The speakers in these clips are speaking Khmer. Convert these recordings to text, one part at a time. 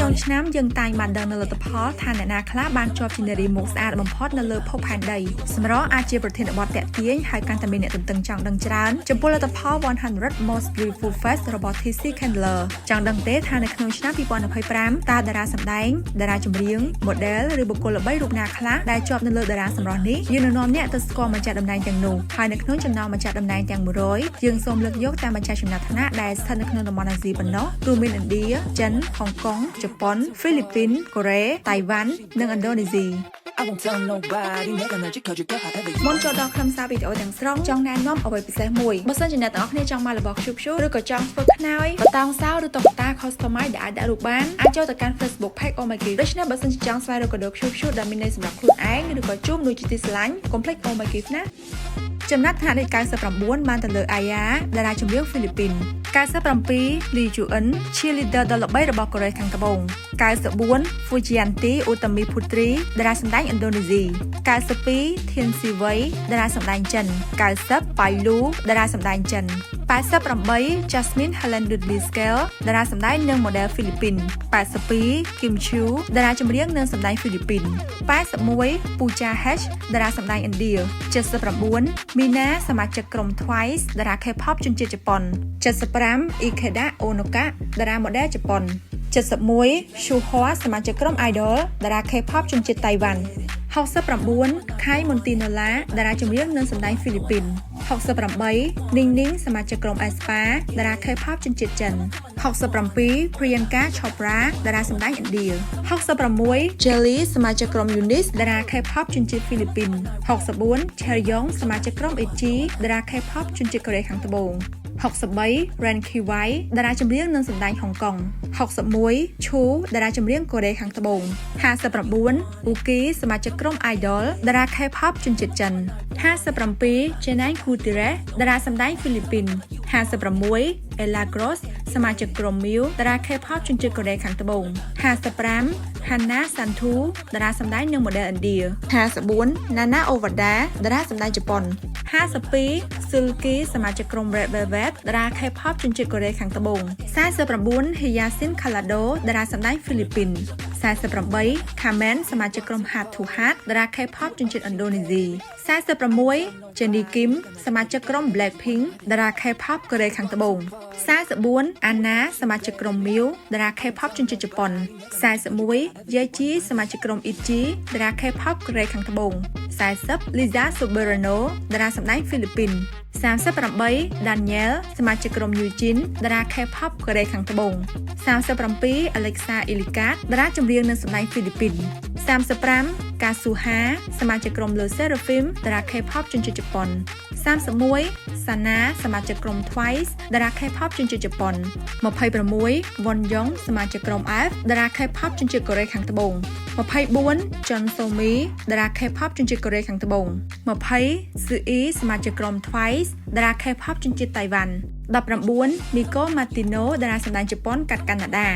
ចុងឆ្នាំយើងតែងបានដឹងនៅលទ្ធផលថាអ្នកណាខ្លះបានជាប់ជានារីមុខស្អាតបំផុតនៅលើភពផែនដីសម្រស់អាចជាប្រធានបទតាក់ទាញហើយកាន់តែមានអ្នកទន្ទឹងចង់ដឹងច្រើនចំពោះលទ្ធផល100 Most Beautiful Face របស់ TC Candler ចង់ដឹងទេថានៅក្នុងឆ្នាំ2025តើតារាសម្ដែងតារាចម្រៀង model ឬបុគ្គលល្បីរូបណាខ្លះដែលជាប់នៅលើតារាសម្រស់នេះយើងនឹងនាំអ្នកទៅស្គាល់ម្ចាស់តំណែងទាំងនោះហើយនៅក្នុងចំណោមម្ចាស់តំណែងទាំង100យើងសូមលើកយកតែម្ចាស់ចំណាត់ថ្នាក់ដែលស្ថិតនៅក្នុងតំបន់អាស៊ីប៉ុណ្ណោះរួមមានឥណ្ឌាចិនហុងកុងជប៉ុនហ្វីលីពីនកូរ៉េតៃវ៉ាន់និងឥណ្ឌូនេស៊ី I won't tell nobody. 내가 널 지켜줄게 however you មុនចូលដល់ខ្លឹមសារវីដេអូទាំងស្រុងចង់ណែនាំអ្វីពិសេសមួយបើសិនជាអ្នកទាំងអស់គ្នាចង់បានរបស់ cute cute ឬក៏ចង់ធ្វើខ្នើយបតោងសោឬតុក្កតា customize ដែលអាចដាក់រូបបានអាចចូលទៅកាន់ Facebook Page Oh My Gift ដូច្នេះបើសិនជាចង់ស្វែងរកកាដូ cute cute ដែលមានន័យសម្រាប់ខ្លួនឯងឬក៏ជូនមនុស្សជាទីស្រឡាញ់កុំភ្លេច Oh My Gift ណាចំណាត់ថ្នាក់លេខ99បានទៅលើអាយ៉ាតារាចម្រៀងហ្វីលីពីន97លីជូអិន cheerleader ដ៏ល្បីរបស់កូរ៉េខាងត្បូង94 Fujianti Utami Putri តារាសម្ដែងឥណ្ឌូនេស៊ី92ធានស៊ីវៃតារាសម្ដែងចិន90ប៉ៃលូតារាសម្ដែងចិន88 Jasmine Helen Dudley Scale តារាសម្ដែងនិង model ហ្វីលីពីន82 Kim Chiu តារាចម្រៀងនិងសម្ដែងហ្វីលីពីន81 Pooja H តារាសម្ដែងឥណ្ឌា79 Mina សមាជិកក្រុម Twice តារា K-pop ជនជាតិជប៉ុន75 Ikeda Onoka តារា model ជប៉ុន71 Shuhua សមាជិកក្រុម Idol តារា K-pop ជនជាតិតៃវ៉ាន់69ខៃមុនទីណូឡាតារាចម្រៀងនិងសម្ដែងហ្វីលីពីន68នីងនីងសមាជិកក្រុម aespa តារា K-pop ជនជាតិចិន67 Priyanka Chopra តារាសម្ដែងឥណ្ឌា66 Jelly សមាជិកក្រុម UNIQ តារា K-pop ជនជាតិហ្វីលីពីន64 Chaeryeong សមាជិកក្រុម ITZY តារា K-pop ជនជាតិកូរ៉េខាងត្បូង63 Ren Kiwai តារាចម្រៀងនិងសម្ដែងហុងកុង61 Chu តារាចម្រៀងកូរ៉េខាងត្បូង59 Uki សមាជិកក្រុម Idol តារា K-pop ជនជាតិចិន57 Janine Gutierrez តារាសម្ដែងហ្វីលីពីន56 Ella Gross សមាជិកក្រុម Mew តារា K-pop ជនជាតិកូរ៉េខាងត្បូង55 Hannah Sandhu តារាសម្ដែងនិង model ឥណ្ឌា54 Nana Owada តារាសម្ដែងជប៉ុន52 Seulgi សមាជិកក្រុម Red Velvet តារា K-pop ជនជាតិកូរ៉េខាងត្បូង49 Hyacinth Calado តារាសម្ដែងហ្វីលីពីន48 Carmen សមាជិកក្រុម Heart to Heart តារា K-pop ជនជាតិឥណ្ឌូនេស៊ី46 Jennie Kim សមាជិកក្រុម Blackpink តារា K-pop កូរ៉េខាងត្បូង44 Anna សមាជិកក្រុម Mew តារា K-pop ជនជាតិជប៉ុន41 Yeji សមាជិកក្រុម ITZY តារា K-pop កូរ៉េខាងត្បូង40 Liza Soberano តារាសម្ដែងហ្វីលីពីន38 Daniel សមាជិកក្រុម New Jeans តារា K-pop កូរ៉េខាងត្បូង37 Alexa Ilacad តារាចម្រៀងនិងសម្ដែងហ្វីលីពីន35 Kazuha សមាជិកក្រុម LE SSERAFIM តារា K-pop ជនជាតិជប៉ុន31 Sana សមាជិកក្រុម Twice តារា K-pop ជនជាតិជប៉ុន26 Won Young សមាជិកក្រុម F តារា K-pop ជនជាតិកូរ៉េខាងត្បូង24 Jeon Somi តារា K-pop ជនជាតិកូរ៉េខាងត្បូង20 Tzuyu សមាជិកក្រុម Twice តារា K-pop ជនជាតិតៃវ៉ាន់19 Miko Matino តារាសម្ដែងជប៉ុនកាត់កាណាដា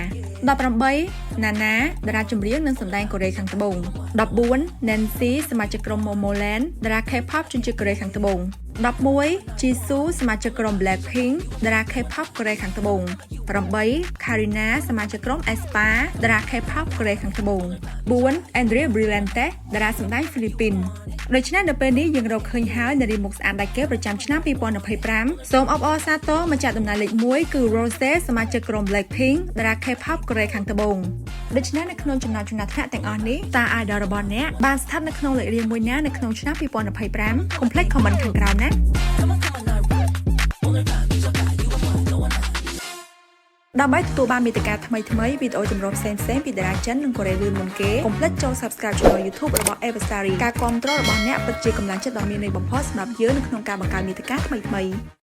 18 Nana តារាចម្រៀងនិងសម្ដែងកូរ៉េខាងត្បូង14 Nancy សមាជិកក្រុម Momoland តារា K-pop ជនជាតិកូរ៉េខាងត្បូង11 Jisoo សមាជិកក្រុម Blackpink តារា K-pop កូរ៉េខាងត្បូង8 Karina សមាជិកក្រុម aespa តារា K-pop កូរ៉េខាងត្បូង4 Andrea Brillantes តារាសម្ដែងហ្វីលីពីនដូច្នេះនៅពេលនេះយើងរកឃើញហើយនារីមុខស្អាតដាច់គេប្រចាំឆ្នាំ2025សូមអបអរសាទរម្ចាស់តំណែងលេខ1គឺ Rose សមាជិកក្រុម Blackpink តារា K-pop កូរ៉េខាងត្បូងដូច្នេះនៅក្នុងចំណោមចំណាត់ថ្នាក់ទាំងអស់នេះតើ idol របស់អ្នកបានស្ថិតនៅក្នុងលេខរៀងមួយណានៅក្នុងឆ្នាំ2025កុំភ្លេច comment ខាងក្រោមណា Come on, come on now. 오늘 밤 잊어봐. You are mine, 너와 나. ដើម្បីទទួលបានមាតិកាថ្មីៗវីដេអូចម្រុះផ្សេងៗពីតារាចិននិងកូរ៉េលឿនមុនគេកុំភ្លេចចូល Subscribe Channel YouTube របស់ Eversari ការគាំទ្ររបស់អ្នកពិតជាកម្លាំងចិត្តដ៏មានន័យបំផុតសម្រាប់យើងនៅក្នុងការបង្កើតមាតិកាថ្មីៗ។